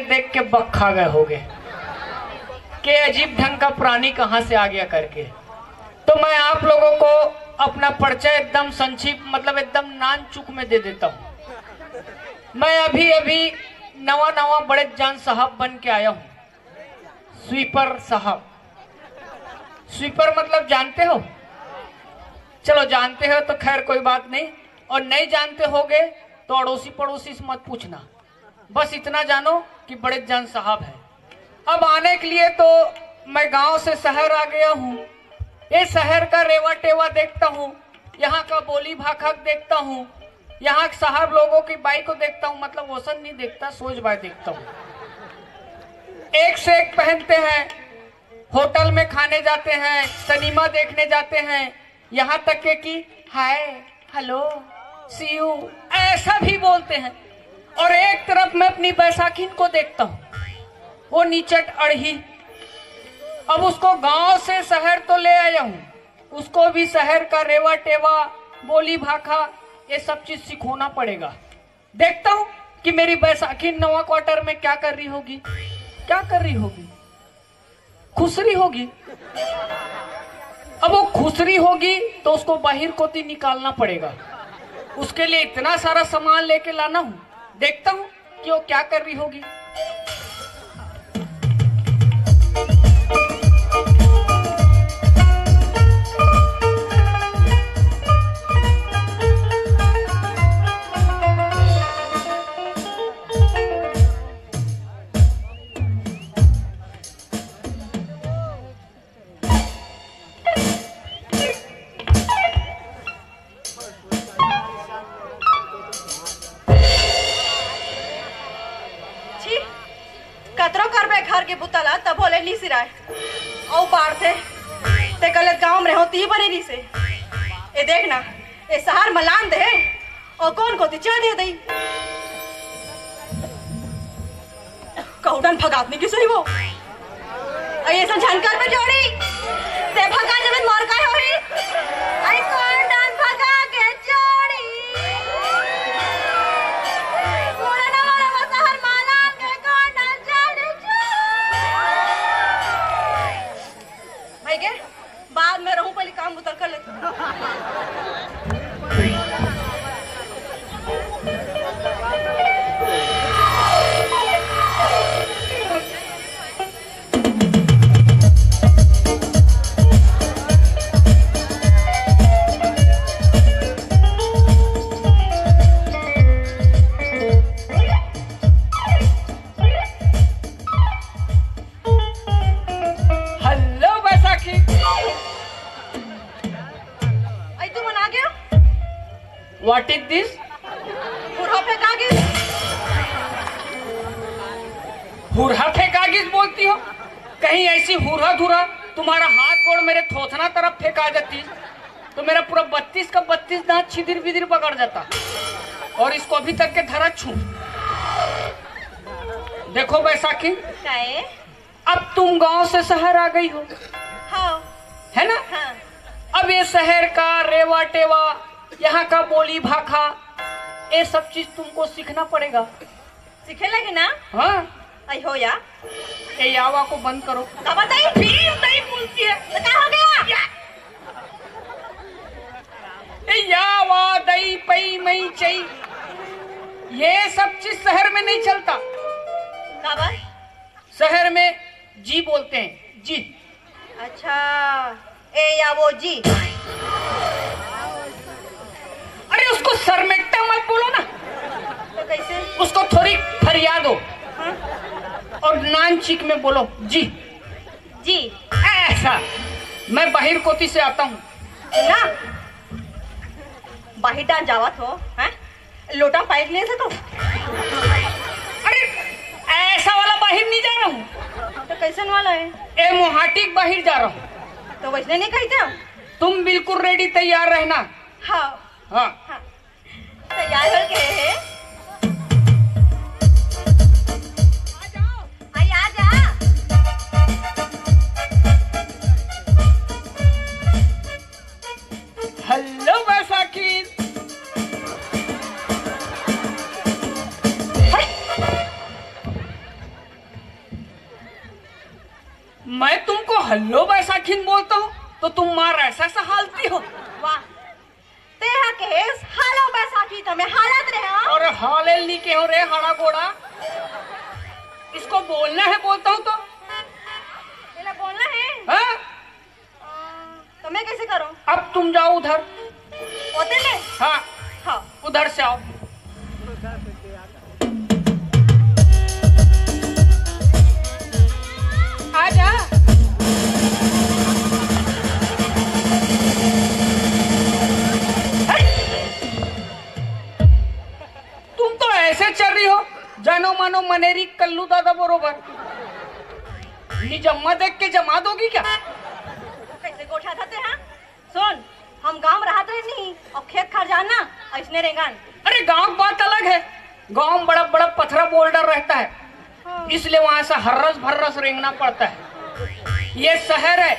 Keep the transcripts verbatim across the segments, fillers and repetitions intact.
देख के बक खा गए होगे कि अजीब ढंग का प्राणी कहाँ से आ गया करके। तो मैं आप लोगों को अपना परिचय एकदम संक्षिप्त, मतलब एकदम नान चुक में दे देता हूँ। मैं अभी अभी नवा नवा बड़े जान साहब बन के आया हूँ, स्वीपर साहब। स्वीपर मतलब जानते हो? चलो, जानते हो तो खैर कोई बात नहीं, और नहीं जानते होगे तो अड़ोसी पड़ोसी से मत पूछना। बस इतना जानो कि बड़े जान साहब हैं। अब आने के लिए तो मैं गांव से शहर आ गया हूँ। ये शहर का रेवा टेवा देखता हूँ, यहाँ का बोली भाखा देखता हूँ, यहाँ के साहब लोगों की बाई को देखता हूँ, मतलब वोसन नहीं देखता, सोच बाय देखता हूँ। एक से एक पहनते हैं, होटल में खाने जाते हैं, सिनेमा देखने जाते हैं, यहाँ तक के कि हाय, हेलो, सी यू ऐसा भी बोलते हैं। और एक तरफ मैं अपनी बैसाखिन को देखता हूँ, वो निचट अड़ही। अब उसको गांव से शहर तो ले आया हूँ, उसको भी शहर का रेवा टेवा, बोली भाखा, ये सब चीज सिखोना पड़ेगा। देखता हूँ कि मेरी बैसाखी नवा क्वार्टर में क्या कर रही होगी, क्या कर रही होगी, खुसरी होगी। अब वो खुसरी होगी तो उसको बाहिर कोती निकालना पड़ेगा। उसके लिए इतना सारा सामान लेके लाना हूँ। देखता हूँ कि वो क्या कर रही होगी। छी, कतरो करबे घर के बुता ला, तभो ले नी सिराय। अउ बाढ़थे, ते कले गांव में रहो, ती बने नी से। ए देख ना, ए शहर में लान दे, अउ कोन कोती चल दे दई। कहूँ डन भगात नहीं किसो ही वो। अई अइसन झन करबे जोड़ी। ते भगा जबे त मोर काय होही? अई कोन डन भगा के जोड़ी। मोला ना मालूम शहर माला के कोन डन जोड़ी। भाई के बाद में रहूं, पहले काम उतर कर लेती हूँ। हेलो बैसाखी। अई तुमन आ गया? What is this? हुरहा फेंका गिस। हुरहा फेंका गिस बोलती हो? कहीं ऐसी हुरहा धुरा तुम्हारा हाथ गोड़ मेरे थोथना तरफ फेंका देती तो मेरा पूरा बत्तीस का बत्तीस दांत छिदिर बिदिर बगड़ जाता। और इसको अभी तक के धरा छू। देखो बैसाखी, काहे? अब तुम गांव से शहर आ गई हो, हाँ। है ना? हाँ। अब ये शहर का रेवा टेवा, यहाँ का बोली भाखा, ये सब चीज तुमको सीखना पड़ेगा। सीखे लगे ना? हाँ। आई हो या। ए यावा को बंद करो। का बताई? फिर नहीं बोलती है। तो का हो गया? या। ए यावा, दई, पई, मई, चई, ये सब चीज शहर में नहीं चलता। का बात? शहर में जी बोलते हैं, जी। अच्छा, ए या वो जी। अरे उसको सरमेट्टा मत बोलो ना। तो कैसे? उसको थोड़ी फरिया दो। हाँ? और नान चीक में बोलो, जी। जी। ऐसा। मैं बाहिर कोती से आता हूँ। ना, बाहिर डान जावत हो, हैं? लोटा पाइप ले से तो। अरे, ऐसा वाला बाहिर नहीं जा रहा हूँ। तो कैसन वाला है? ए मोहाटी के बाहिर जा रहा हूँ। तो वैसने नहीं कहते हो? तुम बिल्कुल रेडी तैयार रहना। हाँ। हाँ। हाँ। तैयार हो गए हैं। आ जाओ। आई, आ जा। हेलो बैसाखी। हट। हेलो बैसाखिन बोलता हूँ तो तुम मार ऐसा सा हालती हो। वाह, तेहा कहेस हालो बैसाखी त मैं हालत रहे हूँ। अरे हाले नी के हो रे हाड़ा गोड़ा, इसको बोलना है बोलता हूँ तो। मेरा बोलना है। हाँ, अ, तो मैं कैसे करूँ? अब तुम जाओ उधर। होते ले। हाँ, हाँ। उधर से आओ। आ जा। तुम तो ऐसे चल रही हो जानो मानो मनेरी कल्लू दादा बरोबर। निजम्मा देख के जमा दोगी क्या? कैसे गोठा था ते, हाँ? सुन, हम गांव में रहत रहे नहीं और खेत खार जान ना, ऐसने रेंगन। अरे गांव की बात अलग है, गांव में बड़ा बड़ा पथरा बोल्डर रहता है, हाँ। इसलिए वहां से हर्रस भर्रस रेंगना पड़ता है। ये शहर है,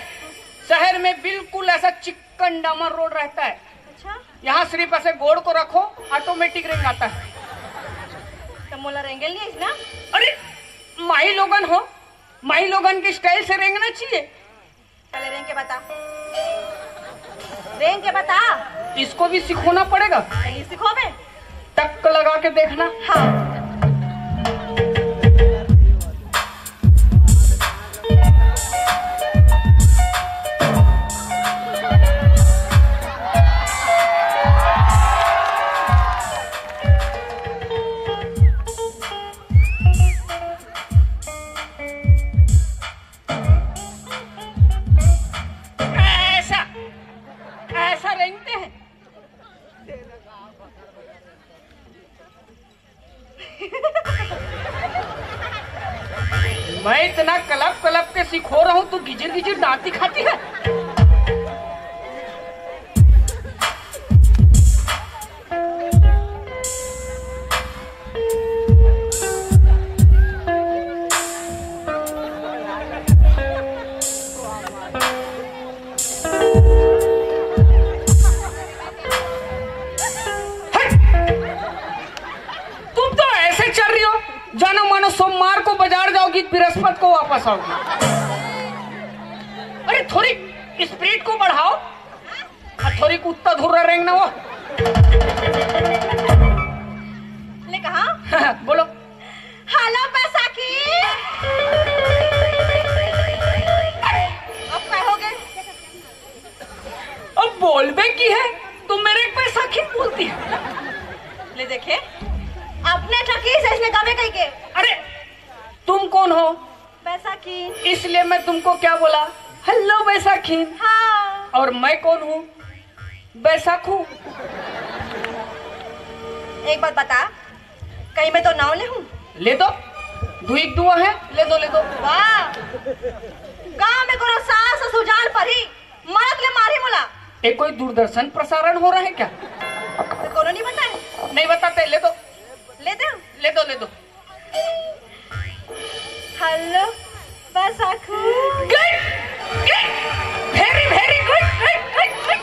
शहर में बिल्कुल ऐसा चिक्कन डामर रोड रहता है। अच्छा, यहाँ सिर्फ ऐसे गोड़ को रखो, ऑटोमेटिक रेंगाता है। तो मोला रेंगेल नहीं ना? अरे माई लोगन हो, माई लोगन के स्टाइल से रेंगना चाहिए। पहले रेंग के बता, रेंग के बता। इसको भी सिखोना पड़ेगा। नहीं सिखोबे। टक लगा के देखना। हाँ। ऐसा, ऐसा रेंगते हैं। मैं इतना कलप कलप के सिखो रहा हूँ, तू गिजिर गिजिर दांती खाती है। हट! तुम तो ऐसे चल रही हो, जानो मानो सोमवार को बाजार जाओगी, बृहस्पति को वापस आओगी। अरे थोड़ी स्पीड को बढ़ाओ, और थोड़ी कुत्ता धुर्रा रेंगना हो। ले कहा? बोलो। हेलो बैसाखी। अब क्या हो गए? अब बोलबे की है, तुम मेरे एक बैसाखी बोलती है। ले देखे, अपने ठकी से इसने गवे कही के। अरे तुम कौन हो? बैसाखी। इसलिए मैं तुमको क्या बोला, हेलो बैसाखी। हाँ। और मैं कौन हूँ? बैसाखू। एक बात बता, कहीं मैं तो नाव ले हूँ? ले दो, दुई एक दुआ है, ले दो, ले दो। वाह, गांव में कोनो सास ससुर जान परी, मरत ले मारी मोला। ये कोई दूरदर्शन प्रसारण हो रहा है क्या? तो कोनो नहीं बताए? नहीं बताते, ले दो, ले दे। ले दो, ले दो। हेलो बैसाखू। गुड, गुड, वेरी वेरी गुड, गुड, गुड, गुड।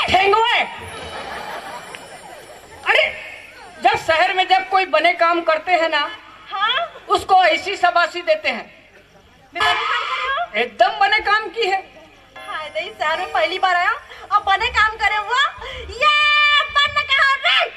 ठेंगुआ है। अरे जब शहर में जब कोई बने काम करते हैं ना, हाँ, उसको ऐसी शाबाशी देते हैं। मैं बने काम करे हूँ। एकदम बने काम की है। हाय दई, शहर में पहली बार आया हूँ, अब बने काम करे हुआ। ये बन कहा रे।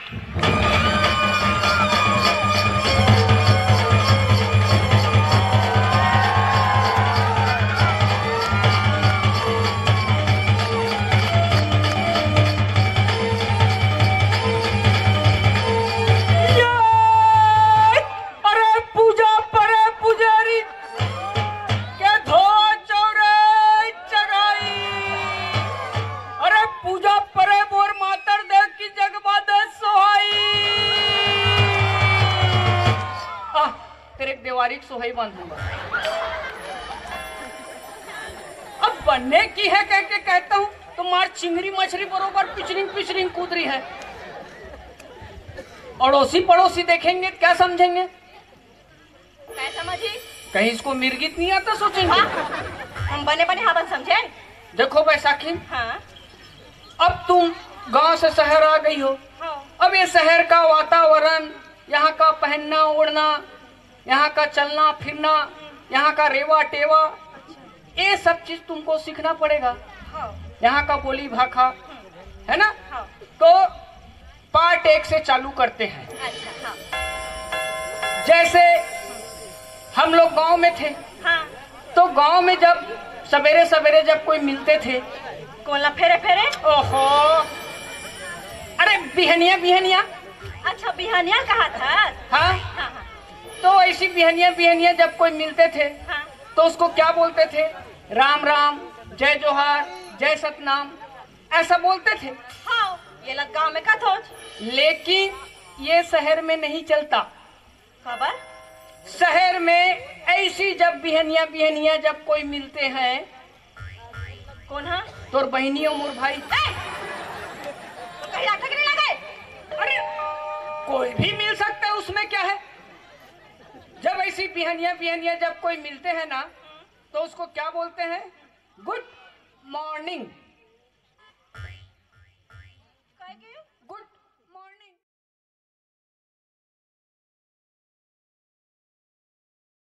अरे पूजा परे पुजारी के धो चौरे चगाई। अरे पूजा परे बोर मातर देख की जगमा दे सोहाई। आह, तेरे एक देवारी की सोहाई बांधूंगा। अब बनने की है कह के कहता हूँ तो मार चिंगरी मछली बरोबर पिचरिंग पिचरिंग कूद रही है। अड़ोसी पड़ोसी देखेंगे क्या समझेंगे? काय समझी? कहीं इसको मिर्गी तो नहीं आता सोचेंगे। हाँ? हम बने बने हावन समझे। देखो बैसाखी, हाँ। अब तुम गांव से शहर आ गई हो। हाँ। अब ये शहर का वातावरण, यहाँ का पहनना ओढ़ना, यहाँ का चलना फिरना, यहाँ का रेवा टेवा, ये सब चीज तुमको सीखना पड़ेगा। हाँ। यहाँ का बोली भाखा, है ना? हाँ। तो पार्ट एक से चालू करते हैं। अच्छा। हाँ। जैसे हम लोग गांव में थे, हाँ। तो गांव में जब सवेरे सवेरे जब कोई मिलते थे, कोला फेरे फेरे। ओहो, अरे बिहनिया बिहनिया, अच्छा, बिहनिया कहा था। हाँ, हाँ, हाँ। तो ऐसी बिहनिया बिहनिया जब कोई मिलते थे, हाँ। तो उसको क्या बोलते थे? राम राम, जय जोहार, जय सतनाम, ऐसा बोलते थे। हाँ, ये लग गाँव में का थोच। लेकिन ये शहर में नहीं चलता। खबर। शहर में ऐसी जब बिहनिया बिहनिया जब कोई मिलते हैं, कौन हा? तोर बहनी और मोर भाई, तो कहीं रखा कि नहीं लगे? अरे कोई भी मिल सकता है, उसमें क्या है? जब ऐसी बिहनिया बिहनिया जब कोई मिलते हैं ना, तो उसको क्या बोलते हैं? गुड मॉर्निंग।